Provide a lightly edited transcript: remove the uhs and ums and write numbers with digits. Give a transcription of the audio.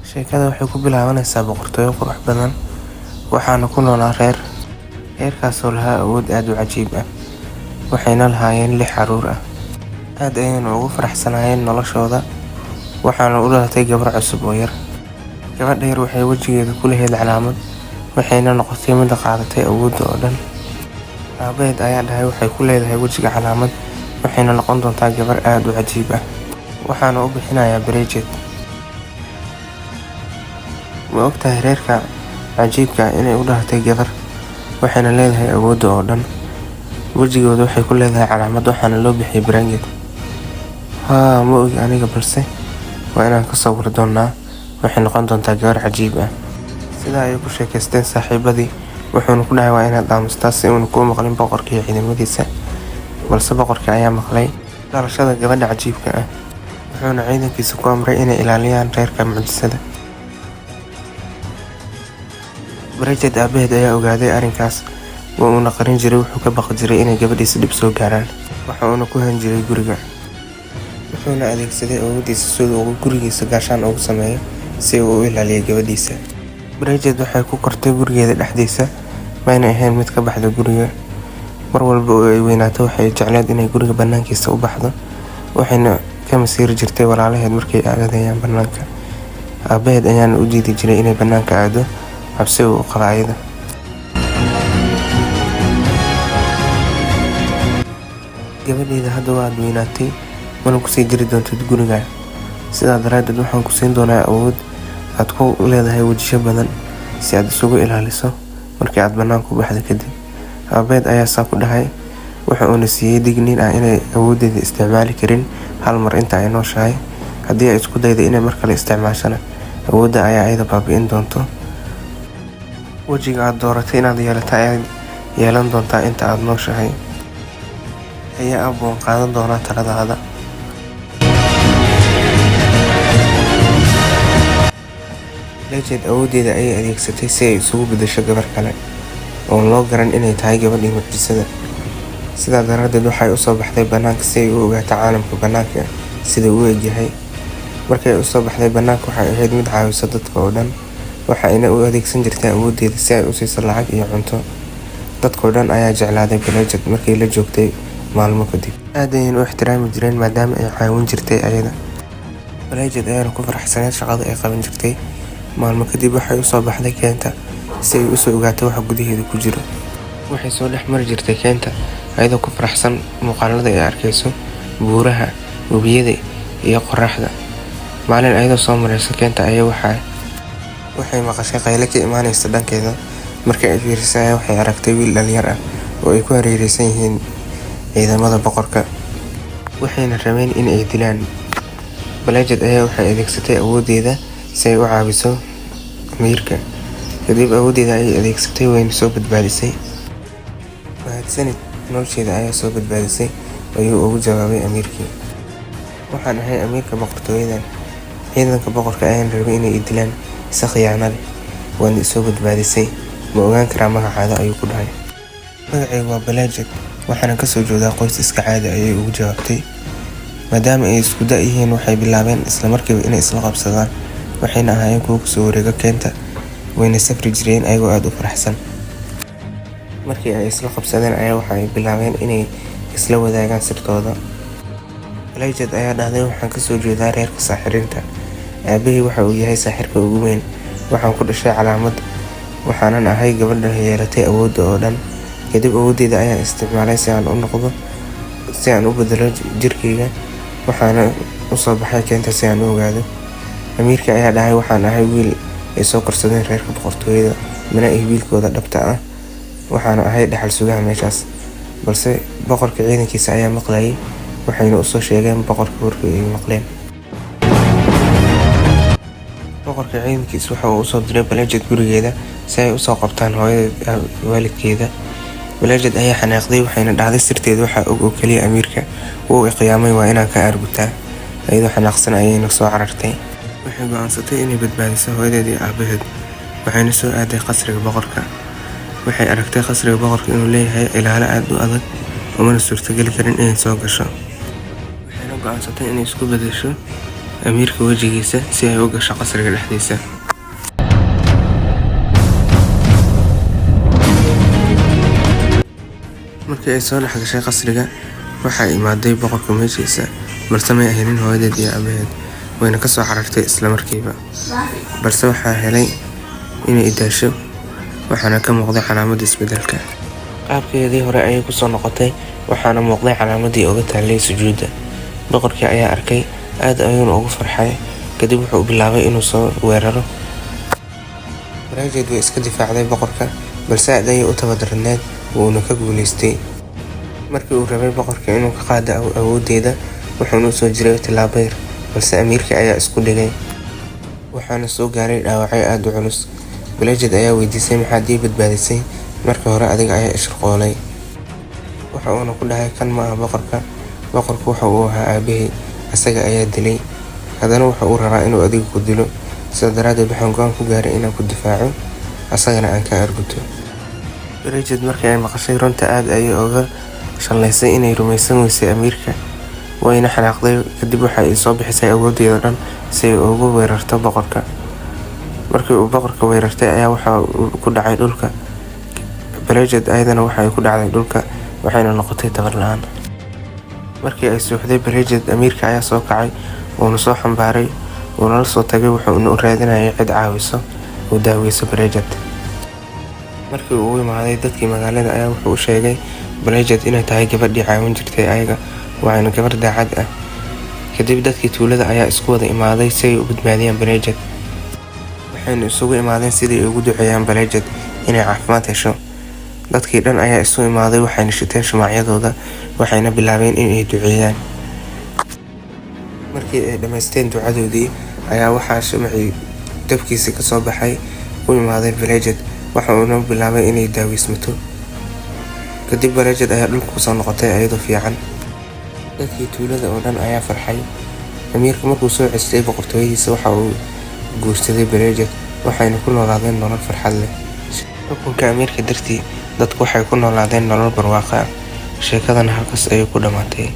Sheekada waxay ku bilaabanaysaa boqortooyo qurux badan, waxaana ku noolaa reer. Reerkaasoo lahaa awood aad u cajiib ah, waxayna lahaayeen lix carruur ah. Aad ayayna ugu faraxsanaayeen noloshooda, waxaana u dhalatay gabar cusub oo yar. Gabadha yar waxay wajigeeda ku lahayd calaamad, waxayna noqotay mid qaadatay awoodda oo dhan. Aabaheed ayaa dhahay waxay ku leedahay wajiga calaamad, waxayna noqon doontaa gabar aad u cajiib ah. Waxaana u bixinayaa Bridget. Ma ogtahay reerka cajiibka ah inay u dhalatay gabar, waxayna leedahay awoodda oo dhan. Wajigooda waxay ku leedahay calaamad waxaana loo bixiyay Bridget. Haa, ma ogi aniga balse waa inaan ka soo war doonaa. Waxay noqon doontaa gabar cajiib ah. Sidaa ayay ku sheekaysteen saaxiibadii, wuxuuna ku dhahay waa inaad aamustaa si uuna kuu maqlin boqorka iyo ciidamadiisa. Balse boqorka ayaa maqlay dhalashada gabadha cajiibka ah, wuxuuna ciidankiisa ku amray inay ilaaliyaan reerka mucjisada. Bridget aabaheed ayaa ogaaday arrinkaas, waa uuna qarin jiray. Wuxuu ka baqi jiray inay gabadhiisa dhib soo gaaraan, waxa uuna ku hayn jiray guriga. Wuxuuna adeegsaday awooddiisa si uu gurigiisa gaashaan ugu sameeyo si uu u ilaaliyo gabadhiisa. Bridget waxay ku kortay gurigeeda dhexdiisa, mayna ahayn mid ka baxda guriga. Mar walba oo ay weynaato waxay jecleyd inay guriga banaankiisa u baxdo, waxayna ka masiiri jirtay walaalaheed markay aadayaan banaanka. Aabaheed ayaana u diidi jiray inay banaanka aado cabsi uu u qabo ayada. Gabadhayda hadda waad weynaatay, mana kusii jiri doontid guriga. Sidaa daraaddeed waxaan ku siin doonaa awood aad ku leedahay wajiyo badan si aad isugu ilaaliso markii aad banaanka u baxdo kadib. Aabaheed ayaa saa ku dhahay, waxa uuna siiyay digniin ah inay awooddeeda isticmaali karin hal mar inta ay nooshahay. Haddii ay isku daydo inay mar kale isticmaashana, awoodda ayaa ayada baabi'in doonto. Wajiga aad dooratay inaad yeelato ayaad yeelan doontaa inta aad nooshahay. Haye aabbo, waan qaadan doonaa taladaada. Bridget awooddeeda ayay adeegsatay si ay isugu beddesho gabar kale, oon loo garan inay tahay gabadhii mucjisada. Sidaa daraaddeed waxay u soo baxday banaanka si ay u ogaato caalamka banaanka sida uu u egyahay. Markii ay u soo baxday banaanka waxay ahayd mid caawisa dadka oo dhan, waxa ayna u adeegsan jirtay awooddeeda si ay u siiso lacag iyo cunto. Dadka oo dhan ayaa jeclaaday Bridget markay la joogtay maalmo kadib. Aad ayayna u ixtiraami jireen maadaama ay caawin jirtay ayada. Bridget ayaana ku faraxsaneyd shaqada ay qaban jirtay. Maalmo kadib waxay u soo baxday keenta si ay u soo ogaato waxa gudaheeda ku jiro. Waxay soo dhex mari jirtay keenta ayadoo ku faraxsan muuqaalada ay arkayso buuraha, webiyada iyo qorraxda. Maalin ayadoo soo maraysa keenta ayaa waxay maqashay qayle ka imaanaysa dhankeeda. Markii ay fiirisay ayaa waxay aragtay wiil dhalinyar ah oo ay ku hareeraysan yihiin ciidamada boqorka, waxayna rabeen in ay dilaan. Bridget ayaa waxay adeegsatay awooddeeda si ay u caawiso amiirka. Kadib awooddeeda ayay adeegsatay wayna soo badbaadisay. Mahadsanid, noloshayda ayaa soo badbaadisay, ayuu ugu jawaabay amiirkii. Waxaan ahay amiirka boqortooyadan. Ciidanka boqorka ayaan rabay inay i dilaan si khiyaano leh. Waadna i soo badbaadisay. Ma ogaan karaa magacaada, ayuu ku dhahay. Magacaygu waa Bridget, waxaana ka soo jeedaa qoys iska caadi ah, ayay ugu jawaabtay. Maadaama ay isku da' yihiin waxay bilaabeen isla markiiba inay isla qabsadaan, waxayna ahaayeen kuwo kusoo wareega keenta, wayna safri jireen ayagoo aad u faraxsan. Markii ay isla qabsadeen ayaa waxa ay bilaabeen inay isla wadaagaan sirtooda. Bridget ayaa dhahday waxaan ka soo jeedaa reerka saaxiriinta. Aabbahay waxa uu yahay saaxirka ugu weyn. Waxaan ku dhashay calaamad, waxaanan ahay gabadha yeelatay awoodda oo dhan. Kadib awooddeeda ayaan isticmaalay si aan u noqdo, si aan u beddelo jirkeyga, waxaana u soo baxay keenta si aan u ogaado. Amiirka ayaa dhahay waxaan ahay wiil ay soo korsadeen reerka boqortooyada, mana ahi wiilkooda dhabta ah. Waxaana ahay dhaxal sugaha meeshaas. Balse boqorka ciidankiisa ayaa maqlayay, waxayna u soo sheegeen boqorka warkii ay maqleen. Boqorka ciidankiisa waxa uu u soo diray Bridget gurigeeda si ay u soo qabtaan hooyada waalidkeeda. Bridget ayaa xanaaqday waxayna dhahday sirteeda waxaa og oo kaliya amiirka. Wuu i qiyaamay, waa inaan ka aargutaa. Iyadoo xanaaqsan ayayna soo carartay. Waxay go'aansatay inay badbaadiso hooyadeed iyo aabaheed, waxayna soo aaday qasriga boqorka. Waxay aragtay qasriga boqorka inuu leeyahay ilaalo aad u adag, umana suurtageli karin inay soo gasho. Waxayna go'aansatay inay isku beddesho amiirka wejigiisa si ay u gasho qasriga dhexdiisa. Markii ay soo dhex gashay qasriga, waxay imaaday boqorka meeshiisa, balse may ahayn hooyadeed iyo aabaheed, wayna ka soo carartay isla markiiba. Balse waxaa helay inay daasho, waxaana ka muuqday calaamadda isbeddelka. Qaabkeedii hore ayay ku soo noqotay, waxaana muuqday calaamadii uga taallay sujuudda. Boqorkii ayaa arkay, aad ayuuna ugu farxay. Kadib wuxuu bilaabay inuu soo weeraro. Bridget way iska difaacday boqorka, balse aad ayay u tabardarneyd, wuuna ka guuleystay. Markii uu rabay boqorka inuu ka qaado awooddeeda, wuxuuna u soo jiray tallaabo yar, balse amiirka ayaa isku dhigay. Waxaana soo gaaray dhaawacyo aad u culus. Bridget ayaa weydiisay, "Maxaad ii badbaadisay? Markii hore adiga ayaa i shirqoolay." Waxa uuna ku dhahay, "Kan ma aha boqorka. Boqorku waxa uu ahaa aabahay, asaga ayaa dilay. Haddana waxa uu rabaa inuu adiga ku dilo. Sidaa daraaddeed waxaan go'aan ku gaaray inaan ku difaaco, asagana aan ka aarguto." Bridget markii ay maqashay runta aad ayay uga shallaysay inay rumaysan weysay amiirka, wayna xanaaqday. Kadib waxa ay soo bixisay awooddeeda dhan si ay ugu weerarto boqorka. Markii uu boqorka weerartay ayaa waxa uu ku dhacay dhulka. Bridget ayadana waxa ay ku dhacday dhulka, waxayna noqotay tabar la'aan. Markii ay suuxday Bridget, amiirka ayaa soo kacay, wuuna soo xambaaray, wuuna la soo tagay, wuxuuna u raadinayay cid caawiso oo daaweyso Bridget. Markii uu u imaaday dadkii magaalada ayaa wuxuu u sheegay Bridget inay tahay gabadhii caawin jirtay ayaga, waana gabar daacad ah. Kadib dadkii tuulada ayaa isku wada imaaday si ay u badbaadiyaan Bridget. Waxayna isugu imaadeen sidii ay ugu duceeyaan Bridget inay caafimaad hesho. Dadkii dhan ayaa isu imaaday, waxayna shiteen shumacyadooda, waxayna bilaabeen inay duceeyaan. Markii ay dhammaysteen ducadoodii ayaa waxaa shumacii dabkiisa ka soo baxay u imaaday Bridget, waxa uuna bilaabay inay daaweysmato. Kadib Bridget ayaa dhulka kusoo noqotay ayadoo fiican. Dadkii tuulada oo dhan ayaa farxay. Amiirka markuu soo cestay boqortooyadiisa, waxa uu guursaday Bridget, waxayna ku noolaadeen nolol farxad leh. Xukunka amiirka dartii, dadku waxay ku noolaadeen nolol barwaaqo ah. Sheekadana halkaas ayay ku dhammaatay.